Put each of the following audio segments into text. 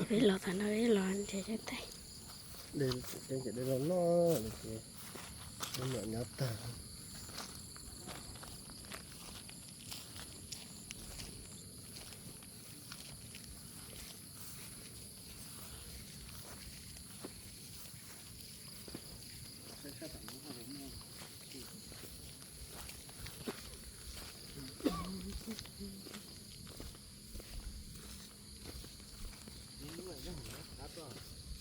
Peb los thaum no peb los nrhiav cov thaij. De los noj ces nyuam nyob tag.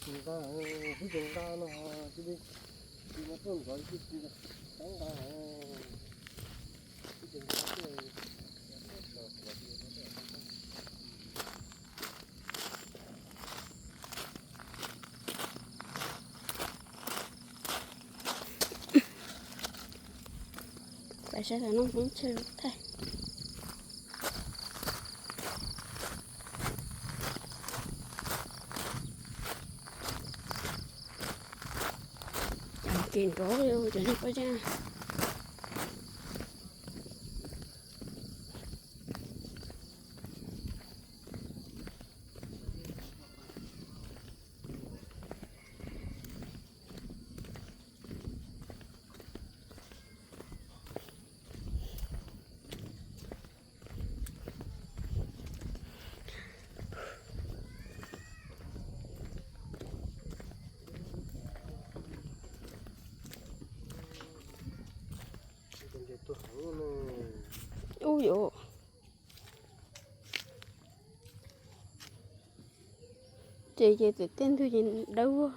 Nqa, twb tsis nqa no, twb tsis nqa, twb tsis nqa, Pais saib tom no hmoob tshaj thaij. Ces nrov li cov niag pob zeb. Ub yuav. Ces ces txawm tej ntug ces dawb vog.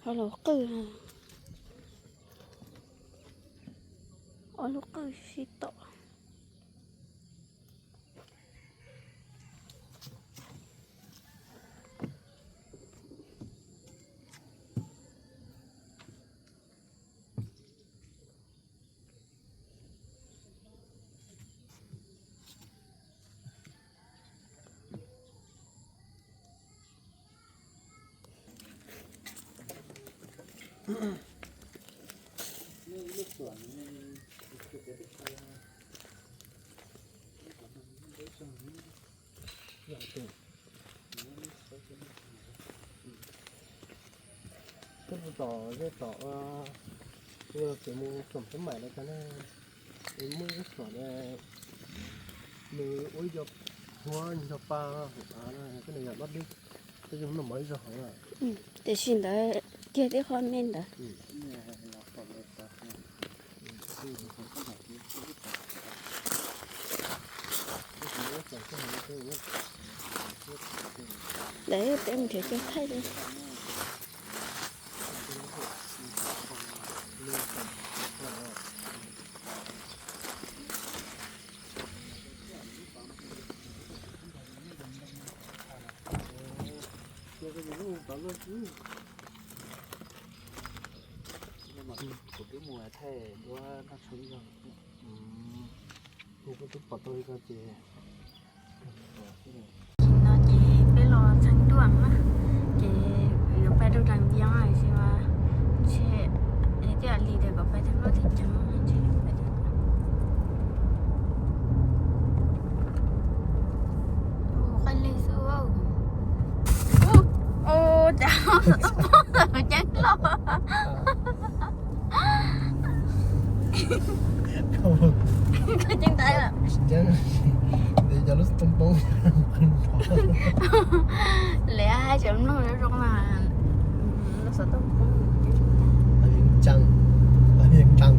Ob lub qwj, ob lub qwj sib tom. Twb mus tom zej tom, ua tseem mus xoom xab maim no tas na, muaj ib lub xom, nws ua ib co huab ib co pa, koj nws yog dob deb, koj zoo noj mov ib zaug hauv. Tiam sis ntawd kiag tib qho me ntawd. Ntawd peb mus nrhiav cov thaij li. Kuv twb mus thaij duab noj tshoob zog, kuv twb pom tau li ko ces. Tam sim no ces peb los txheeb tuaj na, ces yuav pais rau Tràng Giang lawm, tsis mas ntshe twb cia li tias kom pais txheeb tuaj txheeb ceev ntshe pais txheeb tuaj. Ua qaij lig xwb. Ua cas xov tooj poob ntawm ceeb loj. Koj ceeb tais lawm. Ntev cov lub xov tooj poob. Lawv hais tsis mloog zoo mas lub xov tooj poob. Pab Vias Cas, Pab Vias Cas,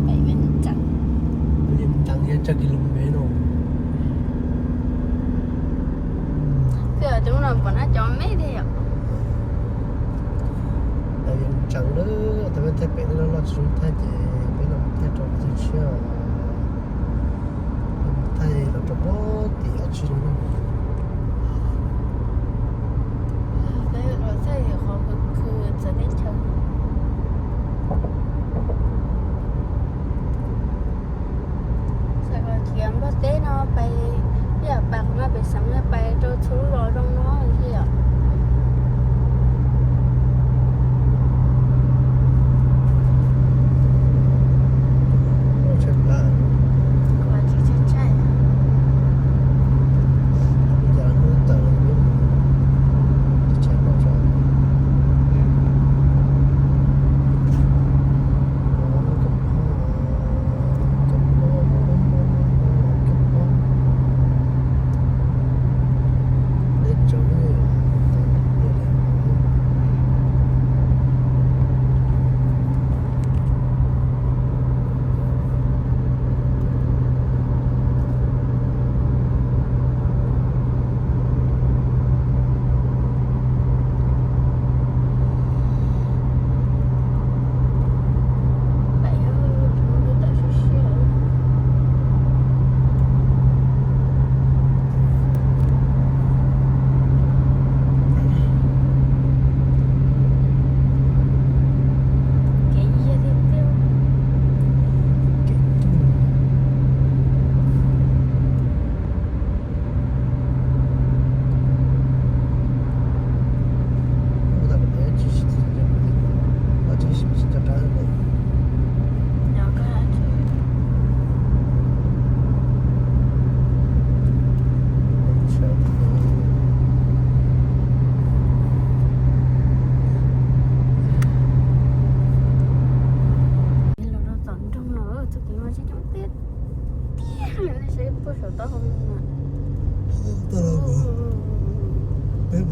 Pab Vias Cas, Pab Vias Cas yog tsawg kis lus mev no. Twb tus no pom na cov me thiab yom. Pab Vias Cas lawm, tab peb thaij pem no loj tsis zoo thaij ces peb los thaij rau qhov chaw tshiab. Peb mus thaij los rau pem tim ob tsi no. Peb los thaij qhov khw khw txawv teb chaws. Txawm los khiav Nplog teb no pais, ib yam pas qhov no pem xeev no pais rau txhua lub zos zoo no thiab yom.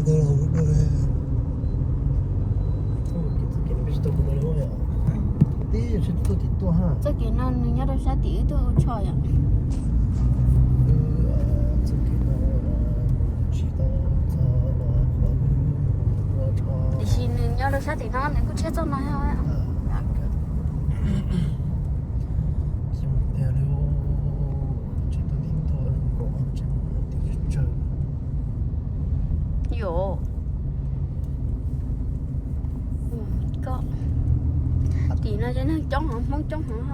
Txoj kev no nws nyob rau sab tim wb tuaj ua tsho yom. Tiam sis nws nyob rau sab tim no nws kuj tshiab txoj no. Yus, koj, tim no ces neeg coob heev, Hmoob coob heev.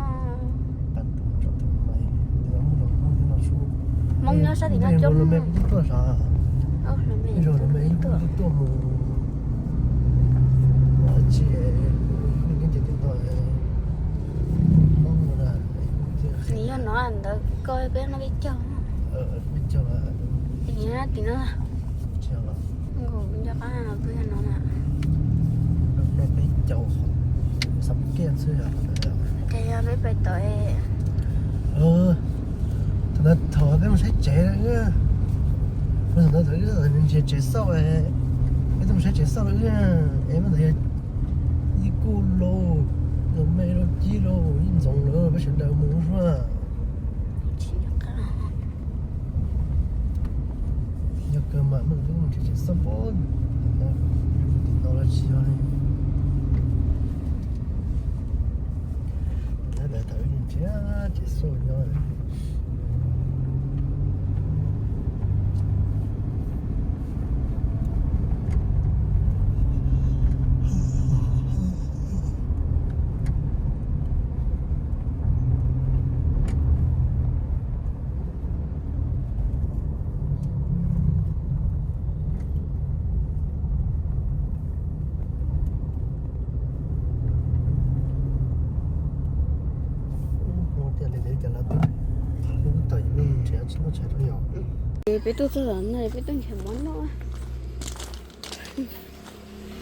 Hmoob nyob sab tim no coob. Tuaj. Nws yog no ntawd koj peb no peb caug. Tim no, tim no. Nkaus nco qab peb no na. Ces yog peb pais tod. Thaum ntawd thaum peb mus saib tsev, thaum ntawd nws nrhiav tsev xauj, peb tuaj mus saib tsev xauj lawm, es mas ntawd yog ib kuj lauj, los me lauj, cib lauj, ib ntxoov lawm peb sawv daws mus zuaj. Yog kawg mas, mas mus nrhiav tsev xauj pob, tim no los tsis yog li. Nyob ntawd thaum wb nrhiav tsev xauj nyob. Ces peb tuaj txog no peb tuaj nrhiav mov noj.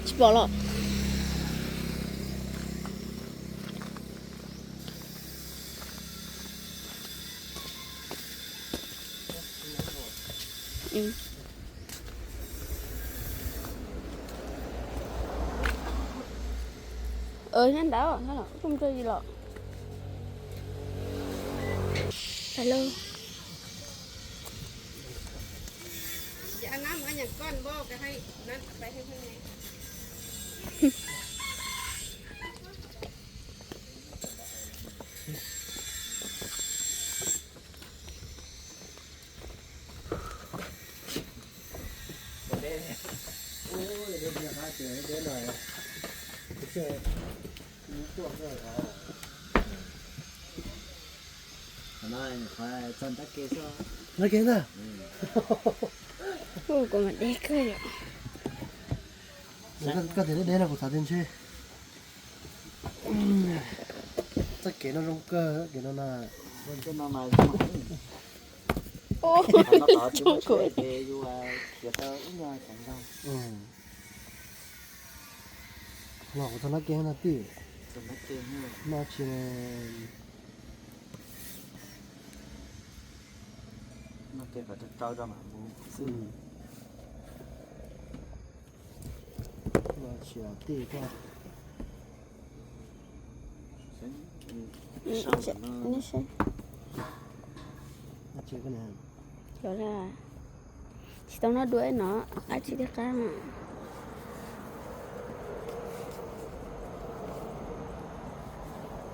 Tsis pom los? Nyob ntawd, tuaj mus rau yus los. Hello. Nab ke ntag. Kuv mas deb kawg yom. Koj tias deb deb no kuv xav tias ntshe txoj kev no zoo kawg, kev no na. Los kuv txog nab ke no tij. No tsis Tsis tau noj dua no, dab tsi thiaj qab.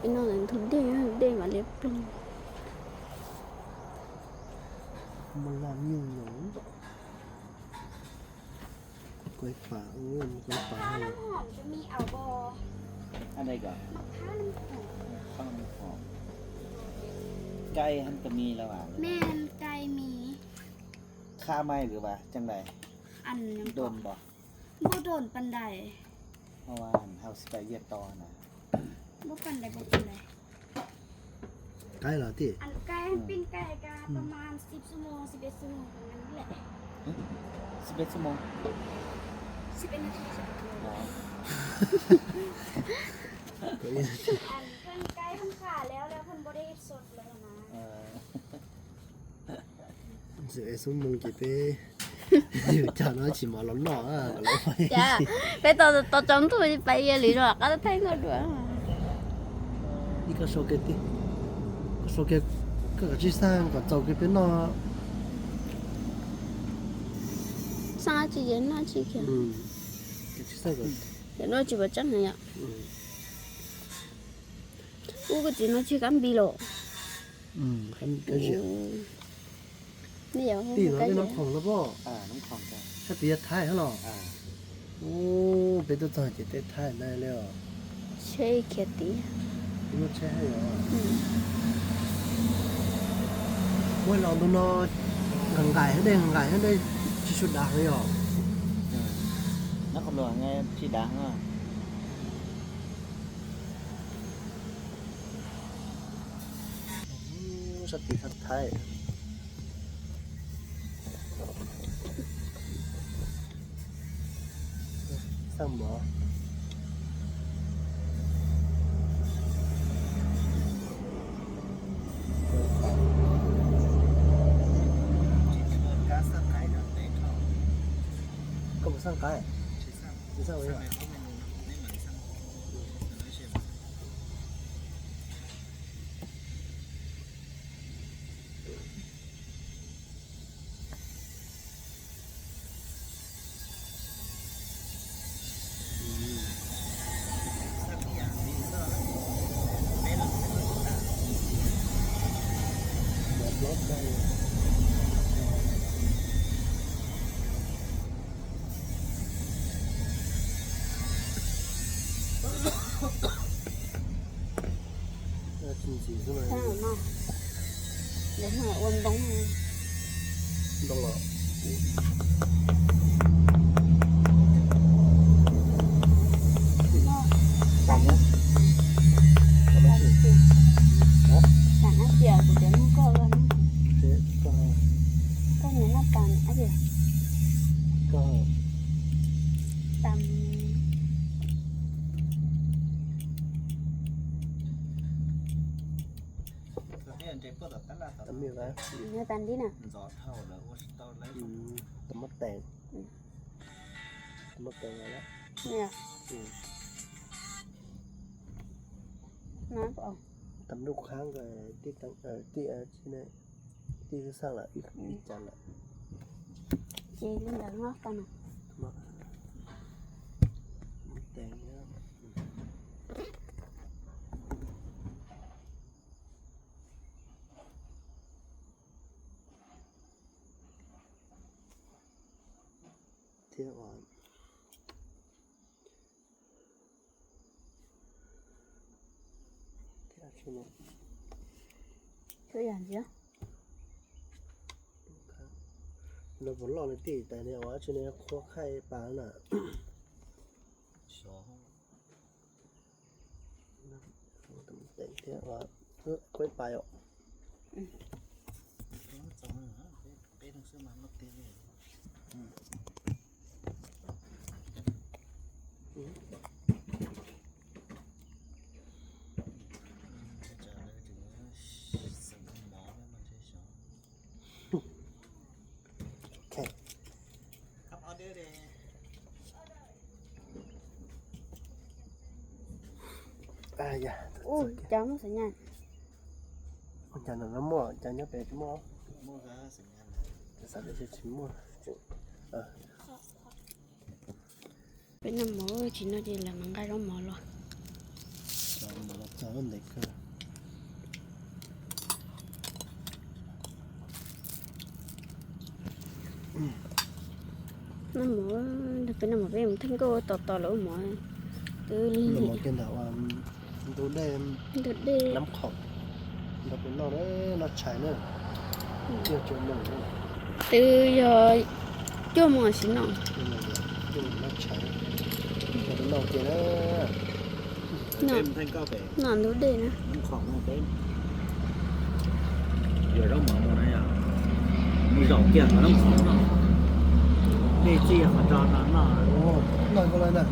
Peb noj ntawm ntug dej, dej mam li ploog. Kuv pam, kuv pam. Cai hab ka mi los as? Cai mi. Khab mas lwm vas caj dais? Doos pom? Npaum doos pas dais. Hau xib pais viaj to na. Npaum pas dais, npaum pas dais. Cai los tij? Cai, pin cai ka pas mas sib xuab moos, sib peb xuab moos. Sib peb xuab moos? Sib peb nas this. Pheej cai pheej qham lawm, lawm pheej npau dej soj lawm na. Sib peb xuab moos ces peb Yus cog no tsis mov los noj. Cas peb tau tau tsaus ntuj pais ya li no qab thaij nkauj dua. Ib koj sau kiag, koj sau kiag, koj kav tsij xaj kom txaus kiag peb noj. Xaj tsis ces noj tsis kiag. Ces noj tsis puas tseeb heev yom. Ub, koj txiv no tsis kab npis los. Tij no tej nab khoom no pob. Sab tid yog Thaib hab los? Ub, peb tuaj txog ces tej Thaib ntag li os. Tsheb khiav tid. Muaj tsheb hab os. Muaj los ntu no nqaim nqaim hab dej, nqaim nqaim hab dej, tsis tshua dav heev yom. Nab khoom los tsis dav. Sab tid sab Thaib. Xaj mov. Koj puas xaj qaib? Tsis xaj. Ntxim ntxim xwb mas. Ua ntoo. Ntoo los. Tam, tam ab tias kuv cov nug koj, koj nyiam noj tam ab tias. Tam. Tam nti na. Tam muab tees. Tam muab tees lawm. Tam nub khab tij, tij xaaj lawm ib cas lawm. Ces li ntawd no tau na. Tees. Thiab ua, thiab no puas loj li tij tais ni ua tsi ni qhuav khaij pas na. Teem thiab ua, kuj pais os. Ua cas no no muaj, cas nyob pem tsis muaj. Xav tias tsis muaj. Peb noj mov tsis noj ces lawv mas nqa zaub mov los. Txog ntev kawg. Noj mov, peb noj mov peb mus theej nkauj tos tos lawv ua mov. Twb li ntawd ua ntug dej, ntug dej nab khoom, nrog peb noj, noj tshais na. Twb yog cuaj moos sim no. Noj tshais, noj ntug dej na. Yuav zaub mov mus na yom, mus zaum kiag qhov nab khoom no, dej txij qhov tso no noj. Noj ko lawm na.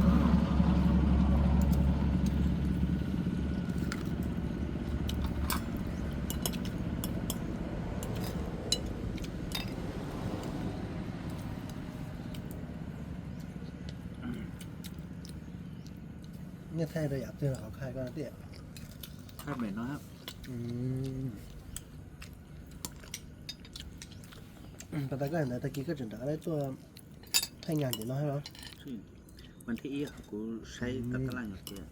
Nej thaij rau yam twg los qhov khai koj tiag? Pas tas koj ntawd tag kis koj tseem nrog lawv tuaj thaij nyaj ntawm no los? Kuv saib tab laj tias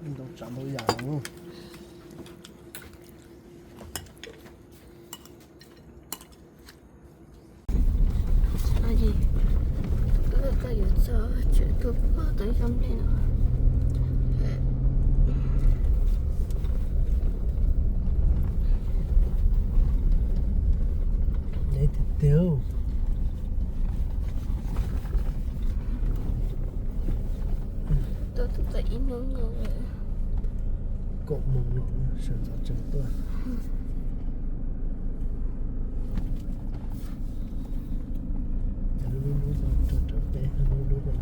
Ntau tsav ntau yam. Koj yuav txog tseem tuaj pom tau ib tsob nplej no. Tiag tiag. Tuaj tau ib hnub no lawm. Kaum moos no sawv ntxov tseem tuaj. Lub lub no rau rau peb lub lub no.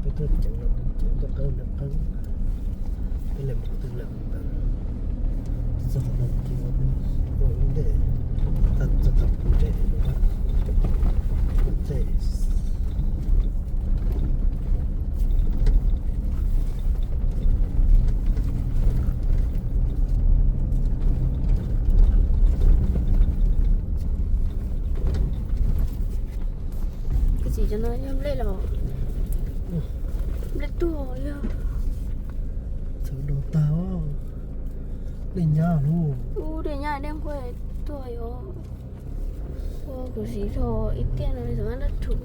Peb tuaj ceev los nws ceev, tuaj qeeb nws qeeb. Peb li mus twg lawm ntawd. Txog no ces ua ib ntej, txog txog kuv ntsej, kuv ntsej. Koj txiv, cov no yog nplej los? Nplej tuag yog. Txawv do tag. Dej nyab lub. Ub, dej nyab dej nqhuav tuag yog. Ua kuv siv zog ib tiaj no li txawm dab rhuv.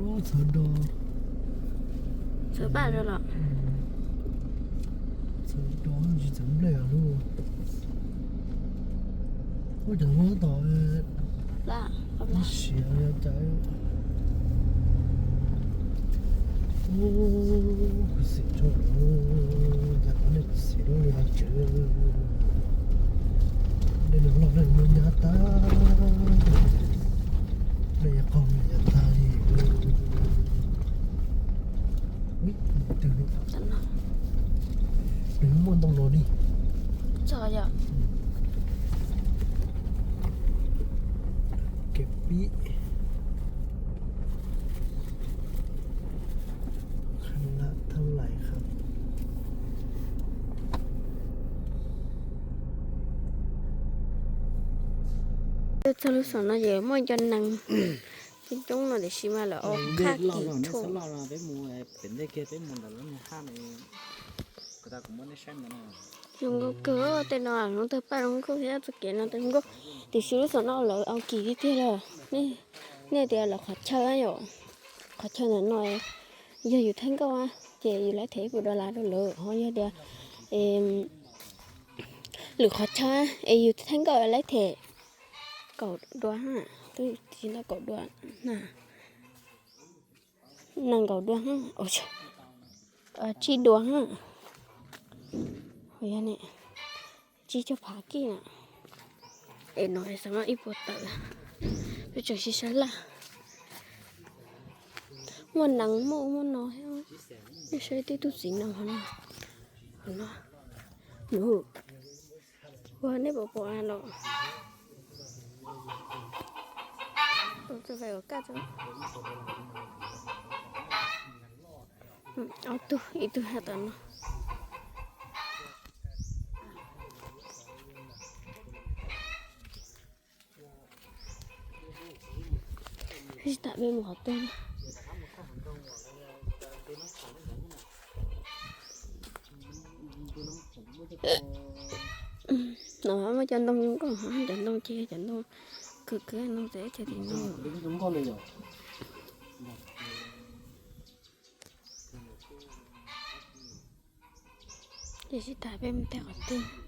Ub, txawv do. Txawv paj rau los? Txawv do tsis txawv nplej lub. Ub, cov huab tom siav cas. Ub, kuv xim tso, cas qhov nej xim lub li hais tswv. Dej no loj dej muaj nyab tag, dej qaug nyab tag li. Nws muaj ntoo no li. Txog yom. Kev pib. Kha na thab lais kha. Txog lub xeev no ces muaj cov nees coob coob no tiam sis mas lawv ua khaj kim rhuam. Zoo nkauj kawg tej no, zoo tag paj zoo nkauj thiab txoj kev no zoo nkauj. Tiam sis lub xeev no lawv ua kim tiag tiag lawm. Nej tias lawv qhov chaw yom, qhov chaw ntawm no yog yus thaij nkauj ces yus laib them ib puas dollar rau lawv, ho yog tias lwm qhov chaw es yus thaij nkauj laib them kaum dua, twb tsis ntau kaum dua na, nees nkaum dua, tsib dua, yog ne, tsib caug phav kij na. Es no xav mas ib puas tawm, peb tseem sib sab laj. Muaj nees muaj ub muaj no thiab. Nej saib tej tug txiv nees hauv no, hauv no, nws, ua nej puas pom los? Ob tug, ib tug has tas no. Tsis tas peb mus qhov twg. No muaj cov ntoo zoo nkauj, cov ntoo ces cov ntoo khwv khwv ntoo txawv txawv tim no. Ces sib tham peb mus tej qhov twg.